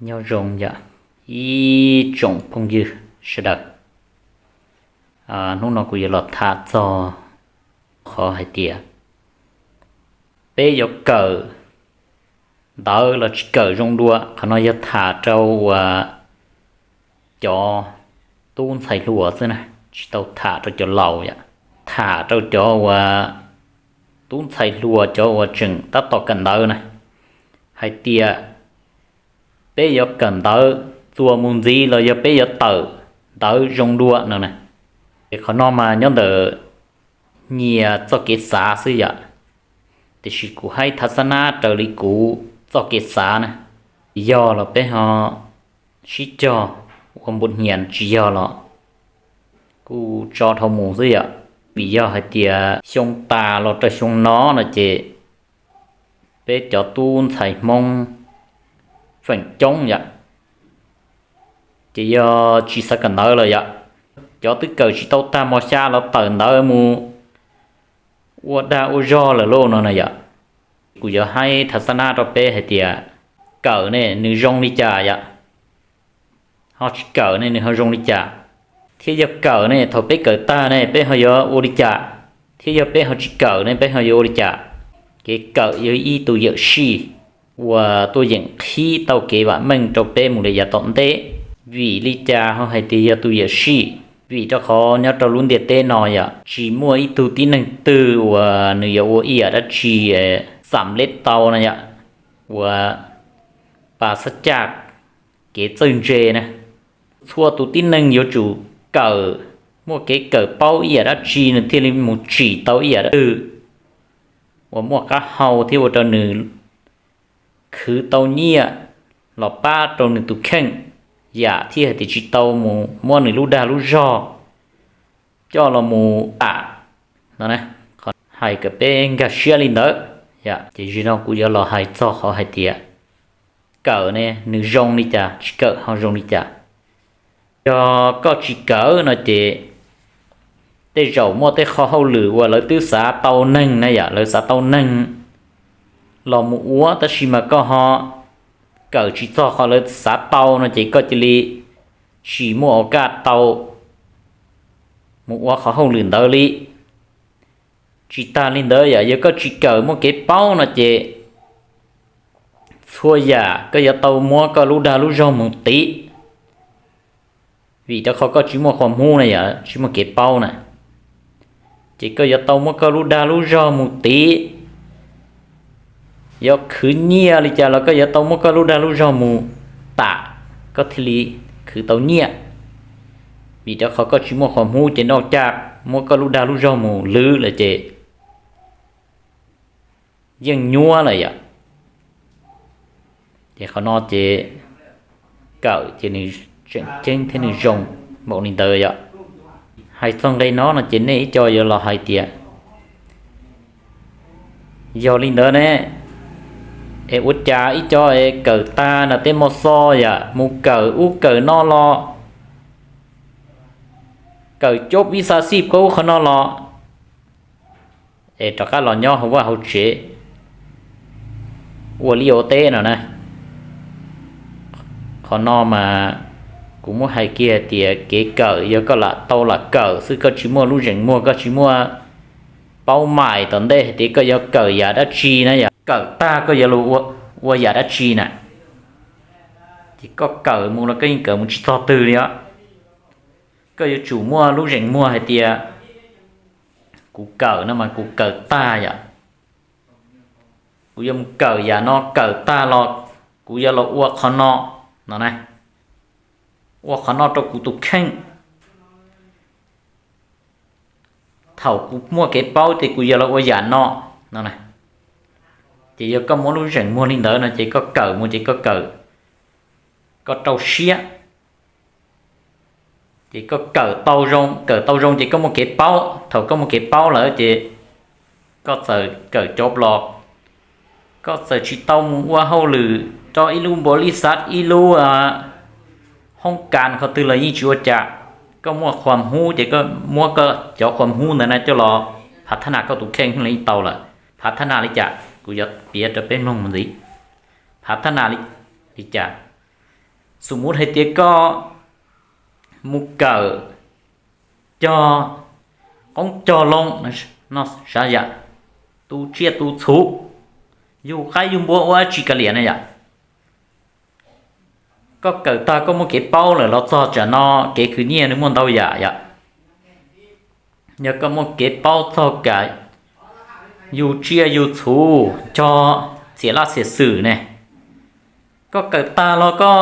Nyob zoo yom, ib tsoom phooj ywg sawv daws. Hnub no kuv yuav los tham txog qhov hais tias peb yuav kawm ntawv los tsis kawm zoo dua. Qhov no yog tham rau uas cov tub ntxhais hluas xwb na, tsis tau tham rau cov laus yom. Tham rau cov uas tub ntxhais hluas, cov uas tseem tab tom kawm ntawv na, hais tias peb yuav kawm ntawv txuas mus ntxiv los yog peb yuav tawm ntawv zoo dua no na. Es qhov no mas nyob ntawm nyias txoj kev xav xwb yom, tiam sis kuv haib thav xab nab raws li kuv txoj kev xav na. Yog los peb ho sib cog ua npu hnias, tsis yog los kuj tso dhau mus xwb yom. Vim yog hais tias xyoo tas los rau xyoo no no ces peb cov tub ntxhais Hmoob feem coob yom, ces yog tsis xav kawm ntawv lawm yom. Cov twb kawm tsis tau tag mos xya los tawm ntawv mus ua dag ua zog lawm lauj no na yom. Kuv yuav haib thav xab nab rau peb hais tias kawm ne nws zoo li cas yom, ho tsis kawm ne nws ho zoo li cas, thiab yog kawm ne thaum peb kawm tag ne peb ho yuav ua li cas, thiab yog peb ho tsis kawm ne peb ho yuav ua li cas. Kev kawm yog ib tug yawm sij uas tuaj yeem qhib tau kev vam meej rau peb mus li yav tom ntej. Vim li cas ho hais tias yog tus yawm sij? Vim rau qhov nyob rau lub ntiaj teb no yom, tsis muaj ib tug tib neeg twg uas nws yuav ua ib yam dab tsi xam leb tau na yom, uas pas xab caj kev txawj ntse na. Txhua tus tib neeg yuav tsum kawm, muaj kev kawm paub ib yam dab tsi nws thiaj li mus tsim tau ib yam dab tsi uas muaj qab hau thiab ua rau nws khwv tau nyiaj los pab rau nws tus kheej, yam thiaj hais tias tsis tau mus muab nws lub dag lub zog coj los mus tam no. Qhov hais kom peb nkag siab li ntawd. Ces zaum no kuv yuav los hais txog qhov hais tias kawm ne nws zoo li cas, tsis kawm ho zoo li cas. Yog koj tsis kawm no ces tej zaum muaj tej qho hauj lwm uas lawv twb xav tau neeg na yom, lawv xav tau neeg los mus ua, tab sis mas koj ho kawm tsis txog qhov lawv xav tau no ces koj cia li tsis muaj o kaj tau mus ua qhov hauj lwm ntawd li. Tsis tas li ntawd yom, yog koj tsis kawm muaj kev paub no ces txhua yam koj yuav tau muab koj lub dag lub zog mus tiv, vim rau qhov koj tsis muaj qhov muag na yom, tsis muaj kev paub na, ces koj yuav tau muab koj lub dag lub zog mus tiv. Yuav khwv nyiaj li cas los koj yuav tau muab koj lub dag lub zog mus tam, koj thiaj li khwv tau nyiaj. Vim rau qhov koj tsis muaj qhov muag ces noj caj muab koj lub dag lub zog mus lwv lawm ces yeej nyuaj lawm yom. Ces qhov no ces kawm ces nws tseem ceeb thiab nws zoo npaum li ntawd yom. Hais txog nqe no no ces nej ib co yuav los hais tias yog li ntawd ne, es ua cas ib co es kawm tag na tej mos xos yom, mus kawm ub kawm no los kawm cob ib xav xij qhov ub qhov no los es rov qab los nyob hauv vaj hauv tsev ua liaj ua teb no na. Qhov no mas kuv muab hais kiag tias kev kawm yog koj lam tau lam kawm xwb, koj tsis muaj lub zeem muag, koj tsis muaj paub mais tom ntej hais tias koj yuav kawm yam dab tsi na yom, kawm tag koj yuav los ua yam dab tsi na, ces koj kawm mus los koj yeej kawm mus tsis txog twg li os. Koj yuav tsum muaj lub zeem muag hais tias kuv kawm no mas kuv kawm tag yom, kuv yuav mus kawm yam no, kawm tag los kuv yuav los ua qhov no no na, ua qhov no rau kuv tus kheej. Thaum kuv muaj kev paub ces kuv yuav los ua yam no no na. Ces yog koj muaj lub zeem muag li ntawd no ces koj kawm mus ces koj kawm, koj rau siab, ces koj kawm tau zoo, kawm tau zoo ces koj muaj kev paub. Thaum koj muaj kev paub lawm ces koj txawm kawm cov los, koj txawm tsis tau mus ua hauj lwm rau ib lub npaus lis xav, ib lub hoob kas qhov twg los yeej tsis ua cas. Koj muaj qhuas hub ces koj muab koj cov qhuas hub ntawd na coj los phav thab nas koj tus kheej los yeej tau lawm. Phav thab nas li cas kuv yuav piav rau peb mloog mus ntxiv. Phav thab nas li cas? Xum mus hais tias koj mus kawm cog qoob cog loo no, sav yam tu tsiaj tu txhu, yug qaib yug npua ua dab tsi ka liam na yom. Koj kawm tag koj muaj kev paub lawm los txog tsam no kev khwv nyiaj nws muaj ntau yam yom. Yog koj muaj kev paub txog kam yug tsiaj yug txhu, cog txhiam laj txhiam xwm ne, koj kawm tag los koj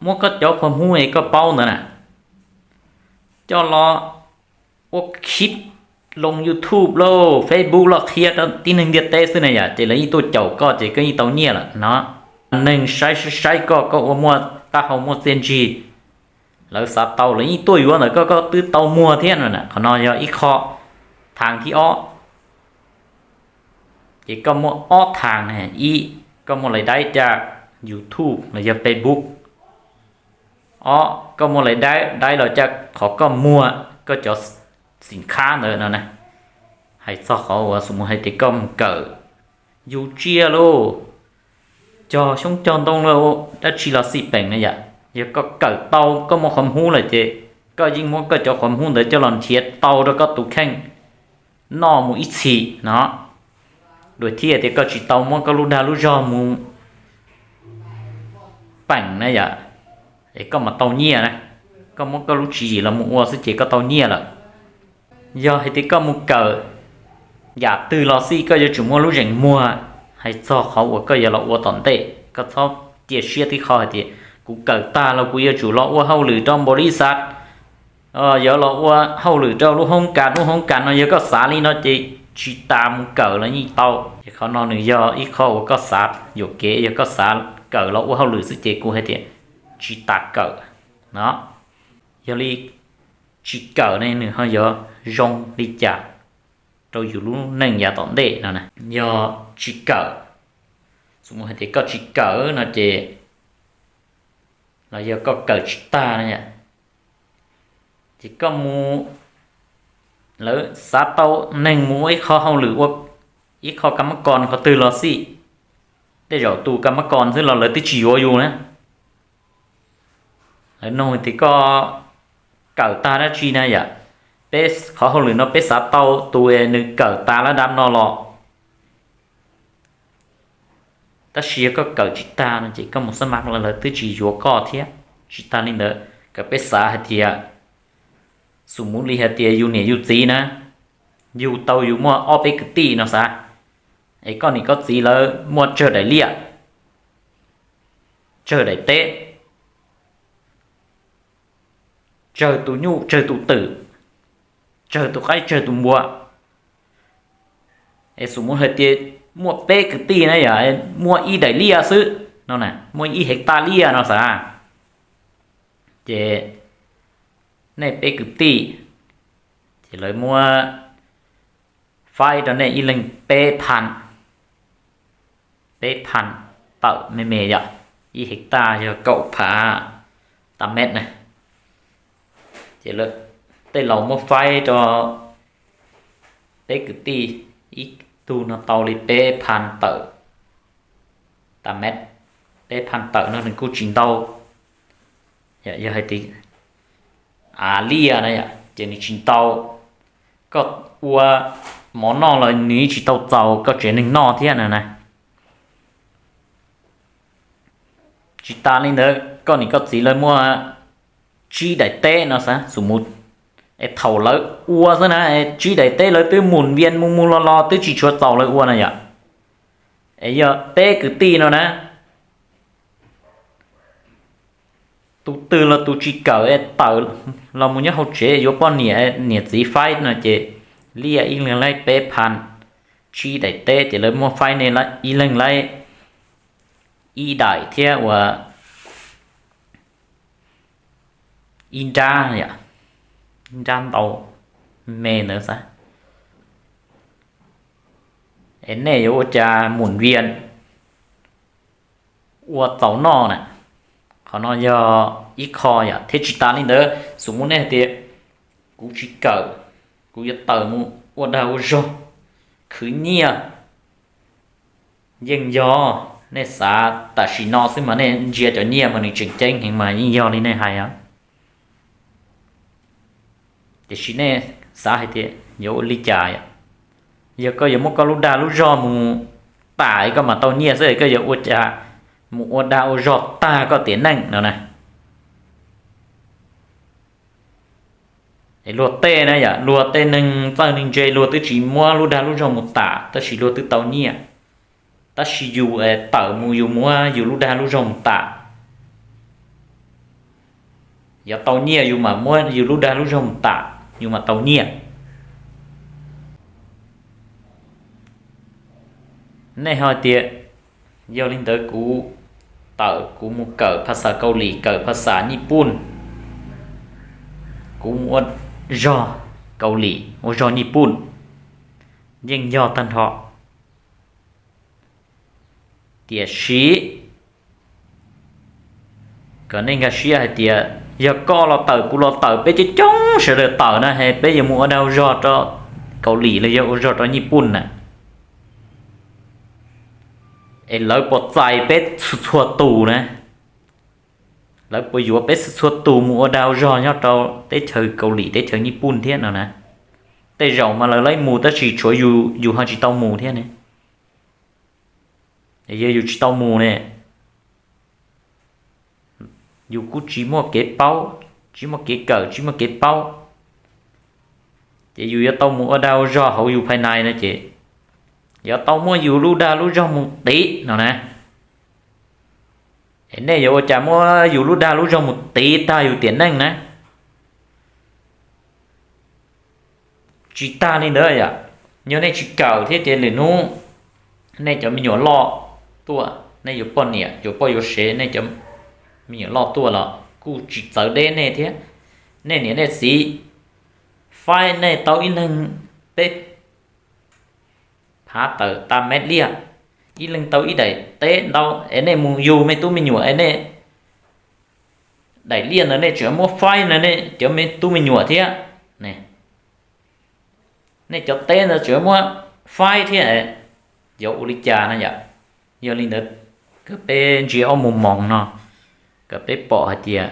muab koj cov qhov hmub es koj paub ntawd na coj los ua khib loo YouTube lauj, Facebook los qhia rau tib neeg ntiaj teb xwb na yom, ces lawv yeej tuaj caum koj ces koj yeej tau nyiaj lawm no. Neeg saib saib koj, koj ua muaj taub hau muaj txiaj ntsig, lawv xav tau lawv yeej tuaj yuav ntawm koj, koj twb tau muag thiab no. Qhov no yog ib qho, thaj thib ob. Ces koj muaj ob thaj, ib, koj muaj lais daib rau YouTube los yog Facebook. Ob, koj muaj lais daib, daib los rau qhov koj muag koj cov xim khab ntawd no na. Hais txog qhov uas xum mus hais tias koj mus kawm yug tsiaj lauj, cog xyoob cog ntoo lauj, dab tsi los xij peem na yom. Yog koj kawm tau koj muaj qhov hmub lawm ces koj yeej muab koj cov qhov hmub ntawd coj los nrhiav tau rau koj tus kheej noj mus ib txhis no. Dua thiab tias koj tsis tau muab koj lub dag lub zog mus peem na yom, es koj mam tau nyiaj na. Koj muab koj lub tswv yim los mus ua xwb ces koj tau nyiaj lawm. Yog hais tias koj mus kawm yam twg los xij koj yuav tsum muaj lub zeem muag hais txog qhov uas koj yuav los ua tom ntej. Koj txhob cia siab tib qho hais tias kuv kawm tag los kuv yuav tsum los ua hauj lwm rau npaum li xav, yuav los ua hauj lwm rau lub hoob kas, lub hoob kas no yog koj xav li no ces tsis tas mus kawm los yeej tau. Ces qhov no nws yog ib qho uas koj xav yuam kev, yog koj xav kawm los ua hauj lwm xwb ces kuv hais tias tsis tas kawm no. Yog li tsis kawm ne nws ho yuav zoo li cas rau yus lub neej yav tom ntej no? Yog tsis kawm, xum mus hais tias koj tsis kawm no ces los yog koj kawm tsis tag no, ces koj mus, lawv xav tau neeg mus ua ib qho hauj lwm, ua ib qho kab mab kos qhov twg los xij, tej zaum tus kab mab kos xwb los lawv twb tsis yuav yus na. Lawv nug tias koj kawm tag dab tsi na yom? Peb qhov hauj lwm no peb xav tau tus nws kawm tas lab dab no los, tab sis yog koj kawm tsis tag no ces koj mus xab mas los lawv twb tsis yuav koj thiab. Tsis tas li ntawd, kom peb xav hais tias, xum mus li hais tias yus niam yus txiv na, yug tau yus muaj ob peb kwv tij no xav, es koj niam koj txiv lawv muaj tsawg daim liaj, tsawg daim teb, tsawg tus nyuj tsawg tus twm, tsawg tus qaib tsawg tus npua, es xum mus hais tias muaj peb kwv tij na yom, muaj ib daim liaj xwb no, muaj ib hais tag liaj no xav, ces nej peb kwv tij, ces lawv muab faib rau nej ib leeg peb pha, peb pha tawm me me yom, ib hais tag yog kaum phav tag mev na, ces lawv, tej laus muab faib rau peb kwv tij, ib tug no tau li peb pha tawm tag mev. Peb pha tawm no nws kuj tsis ntau, yog hais tias av liaj na yom, ces nws tsis ntau. Koj ua mov noj los nws tsis tau txaus koj tsev neeg noj thiab no na. Tsis tas li ntawd, koj niam koj txiv lawv muaj tsib daim teb no xav, xum mus, es thaum lawv ua xwb na, tsib daim teb lawv twb mus vias mus mus los los twb tsis tshua txaus lawv ua na yom, es yog peb kwv tij no na, tus twg los tus tsis kawm es tawm los mus nyob hauv tsev yuav poj niam, niam txiv faib no ces liaj ib leeg laib peb pha, tsib daim teb ces lawv muab faib nej ib leeg laib ib daim thiab ua ib nrab yom, ib nrab ntau me ntawd xav, es nej yuav ua cas mus vias ua txaus noj na. Qhov no yog ib qho yom, thiab tsis tas li ntawd, xum mus nej hais tias kuv tsis kawm, kuv yuav tawm mus ua dag ua zog khwv nyiaj, yeej yog Nej xav tam sim no xwb mas nej ntsia cov nyiaj mas nws tseem ceeb heev mas yeej yog li nej hais os. Tiam sis nej xav hais tias yuav ua li cas yom? Yog koj yuav muab koj lub dag lub zog mus tas koj mam tau nyiaj xwb, koj yuav ua cas mus ua dag ua zog tag koj tiam neej no na? Luag tej na yom, luag tej neeg txawj neeg ntse luag twb tsis muab lub dag lub zog mus tas tab sis luag twb tau nyiaj. Tab sis yus tawm mus yus muab yus lub dag lub zog mus tas, yuav tau nyiaj yus mam muab yus lub dag lub zog mus tas, yus mam tau nyiaj. Nej ho tias, yog li ntawd kuv tawm kuv mus kawm phas xas Kaus Lim, kawm phas xas Nyij Pooj, kuv mus ua zog Kaus Lim ua zog Nyij Pooj, yeej yog tag nrho. Tiam sis kom nej nkag siab hais tias yog koj los tawm kuv los tawm peb coob coob sawv daws tawm na es peb yuav mus ua dag ua zog rau Kaus Lim los yog ua zog rau Nyij Pooj na, es lawv puas txais peb txhua txhua tus na? Lawv puas yuav peb txhua txhua tus mus ua dag ua zog nyob rau teb chaws Kaus Lim teb chaws Nyij Pooj thiab no na? Tej zaum mas lawv laib mus tab sis tshuav yus, yus ho tsis tau mus thiab ne. Yog yus tsis tau mus ne, yus kuj tsis muaj kev paub, tsis muaj kev kawm, tsis muaj kev paub, ces yus yuav tau mus ua dag ua zog hauv yus phais nais no ces yuav tau muab yus lub dag lub zog mus tiv no na. Es nej yuav ua cas muab yus lub dag lub zog mus tiv tag yus tiam neej na? Tsis tag li ntawd yom, yog nej tsis kawm thiab ces lwm hnub nej cov me nyuam loj tuaj, nej yuav poj niam yuav poj yuav sev, nej cov me nyuam loj tuaj los kuj tsis txawv deb nej thiab. Nej niam nej txiv faib nej tau ib leeg peb phav tawm tas mev liaj, ib leeg tau ib daim teb ntau es nej mus yug mej tub me nyuam es nej daim liaj ntawd nej tseem muab faib no nej cov me tub me nyuam thiab, nej cov teb ntawd tseem muab faib thiab, yuav ua li cas no yom? Yog li ntawd, kom peb ntsia ob mus moos no, kom peb pom hais tias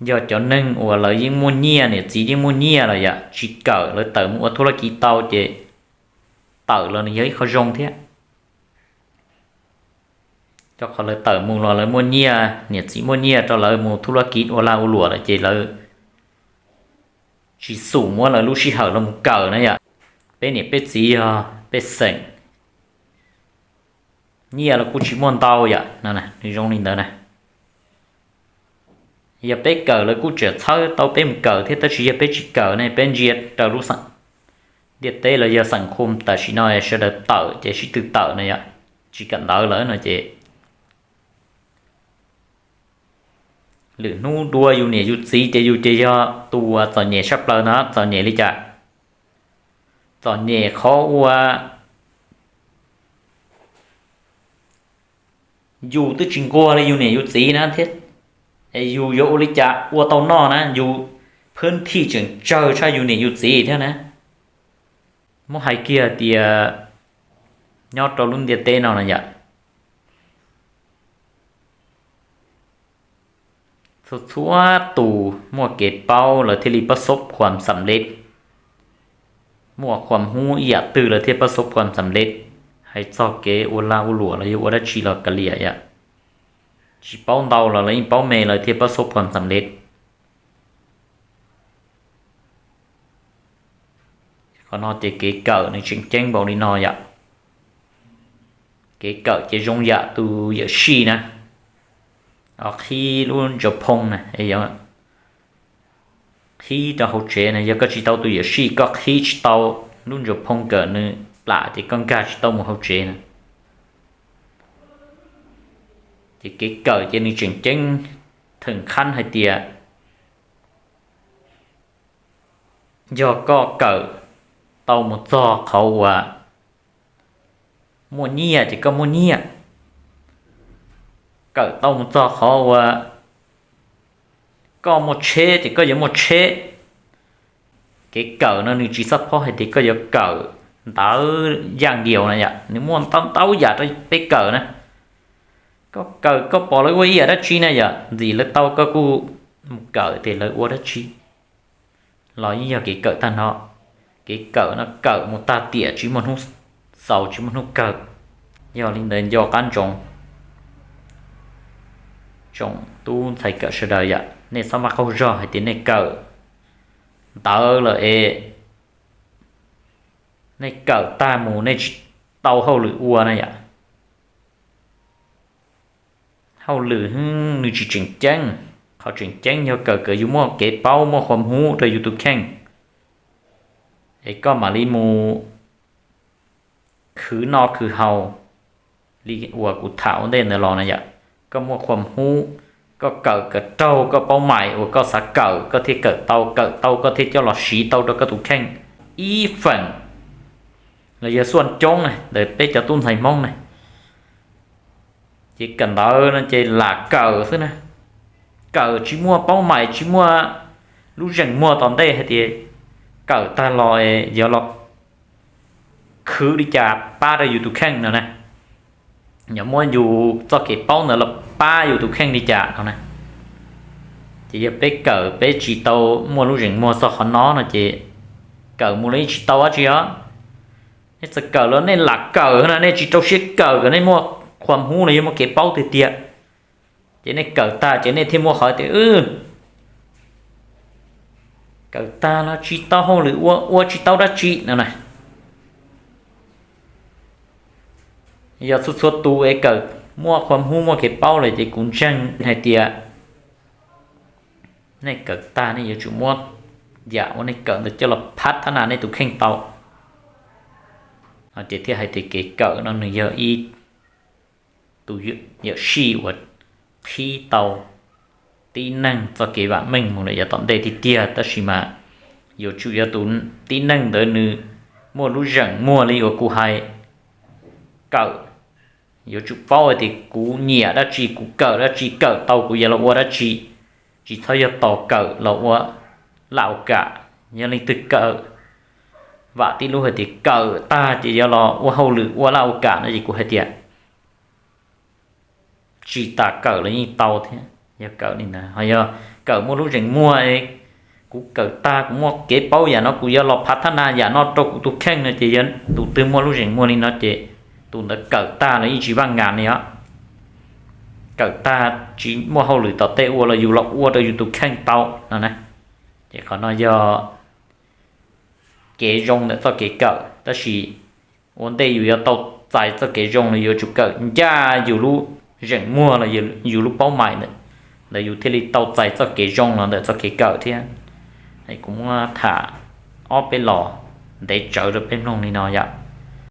yog cov neeg uas lawv yeej muaj nyiaj, niam txiv yeej muaj nyiaj los yom, tsis kawm lawv tawm mus ua thub lab kiv tau ces tawm los nws yog ib qho zoo thiab. Rau qhov lawv tawm mus los lawv muaj nyiaj, niam txiv muaj nyiaj rau lawv mus thub lab kiv ua lag ua luam lawm ces lawv tsis xum muab lawv lub sij hawm los mus kawm na yom. Peb niam peb txiv yog pej xeem, nyiaj los kuj tsis muaj ntau yom, nws zoo li ntawd na. Yog peb kawm lawv kuj tseem txhawb tau peb mus kawm thiab, tab sis yog peb tsis kawm ne peb ntsia raws lub ntiaj teb los yog xeem khum tam sim no sawv daws tawm ces sib tw tawm no yom, tsis kawm ntawv lawm no ces lwm hnub dua yus niam yus txiv ces yus ces yog tus uas txom nyem tshaj plaws no. Txom nyem li cas? Txom nyem qhov uas yus twb tsis nquag li yus niam yus txiv na thiab, es yus yuav ua li cas ua tau noj na, yus phwb thij tseem tsawg tshaj yus niam yus txiv thiab na. Muab hais kiag tias nyob rau lub ntiaj teb no na yom, txhua txhua tus muaj kev paub lawv thiaj li pab xob khuam xam lej, muaj khuam hub ib yam twg lawv thiaj pab xob khuam xam lej. Hais txog kev ua lag ua luam los yog ua dab tsi los kav liam yom, tsis paub ntau los lawv yeej paub me lawv thiaj pab xob khuam xam lej. Qhov no ces kev kawm nws tseem ceeb npaum li no yom. Kev kawm ces zoo yam tus yawm sij na, qhib lub ntsa phoo na, qhib rau hauv tsev na. Yog koj tsis tau tus yawm sij koj qhib tsis tau lub ntsa phoo kawm nws plam ces koj nkag tsis tau mus hauv tsev na. Ces kev kawm ces nws tseem ceeb theem qhab hais tias yog koj kawm tau mus txog qhov uas muaj nyiaj ces koj muaj nyiaj, kawm tau mus txog qhov uas koj muaj tsheb ces koj yuav muaj tsheb. Kev kawm no nws tsis xab phob hais tias koj yuav kawm ntawv yaj nkiaus na yom, nws muaj ntau ntau yam rau peb kawm na. Koj kawm koj pom lawv ua ib yam dab tsi na yom, ntxim lawv tau koj kuj mus kawm tias lawv ua dab tsi los yeej yog kev kawm tag nrho. Kev kawm no kawm mus tag tiam tsis muaj hnub xaus tsis muaj hnub kawg. Yog li ntawd nco qab ntsoov tsoom tub ntxhais kawm sawv daws yom, nej txhob maj qaug zog hais tias nej kawm ntawv lawm es nej kawm tag mus nej tsis tau hauj lwm ua na yom. Hauj lwm nws tsis tseem ceeb, qhov tseem ceeb yog kawm kom yus muaj kev paub muaj qhuam hub rau yus tus kheej, es koj mam li mus khwv noj khwv haus li uas kuv tham ua ntej ntawd los na yom. Koj muaj qhuam hub, koj kawm kom raug koj paub mais uas koj xav kawm koj thiaj kawm tau, kawm tau koj thiaj coj los siv tau rau koj tus kheej ib feem los yog xuaj coob na ntawm peb cov tub ntxhais Hmoob na. Ces kawm ntawv no ces lam kawm xwb na, kawm tsis muaj paub mais tsis muaj lub zeem muag tom ntej hais tias kawm tag los yuav los khwv li cas pab rau yus tus kheej no na, yuav muab yus txoj kev paub ntawd los pab yus tus kheej li cas no na. Ces yog peb kawm peb tsis tau muaj lub zeem muag txog qhov no no ces kawm mus los yeej tsis tau dab tsi os. Nej txawm kawm los nej lam kawm no, nej tsis rau siab kawm kom nej muaj qhuam hub los yog muaj kev paub tiag tiag, ces nej kawm tag ces nej thiaj muaj qhov tias kawm tag los tsis tau hauj lwm ua, ua tsis tau dab tsi no na. Yog txhua txhua tus es kawm muaj qhuam hub muaj kev paub lawm ces kuv ntseeg hais tias nej kawm tag nej yuav tsum muab yam uas nej kawm ntawd coj los phab thab nas nej tus kheej tau. Ces thiaj hais tias kev kawm no nws yog ib tus yawm sij uas qhib tau tib neeg txoj kev vam meej mus lawm yav tom ntej tiag tiag, tab sis mas yuav tsum yog tus tib neeg ntawd nws muaj lub zeem muag li uas kuv hais, kawm, yuav tsum paub hais tias kuv nyiam dab tsi, kuv kawm dab tsi, kawm tau kuv yuav los ua dab tsi, tsis txhob yog tos kawm los ua laj ua kam. Yog leej twg kawm vam tib lub hais tias kawm tag ces yuav los ua hauj lwm ua laj ua kam no ces kuv hais tias tsis tas kawm los yeej tau thiab. Yog kawm li ntawd ho yog kawm muaj lub zeem muag, kuv kawm tag kuv muaj kev paub yam no kuv yuav los phav thab nas yam no rau kuv tus kheej no ces yog tus twg muaj lub zeem muag li no ces tus ntawd kawm tag los yeej tsis vaj ngas li os. Kawm tag tsis muaj hauj lwm tom tej ua los yus los ua rau yus tus kheej tau no na. Ces qhov no yog kev zoo ntawm txoj kev kawm, tab sis ua ntej yus yuav tau txais txoj kev zoo los yuav tsum kawm ncaj yus lub zeem muag los yus lub paub mais ntawd, ntawd yus thiaj li tau txais txoj kev zoo los ntawm txoj kev kawm thiab. Kuv muab tham ob peb los ntev tsawv rau peb mloog li no yom.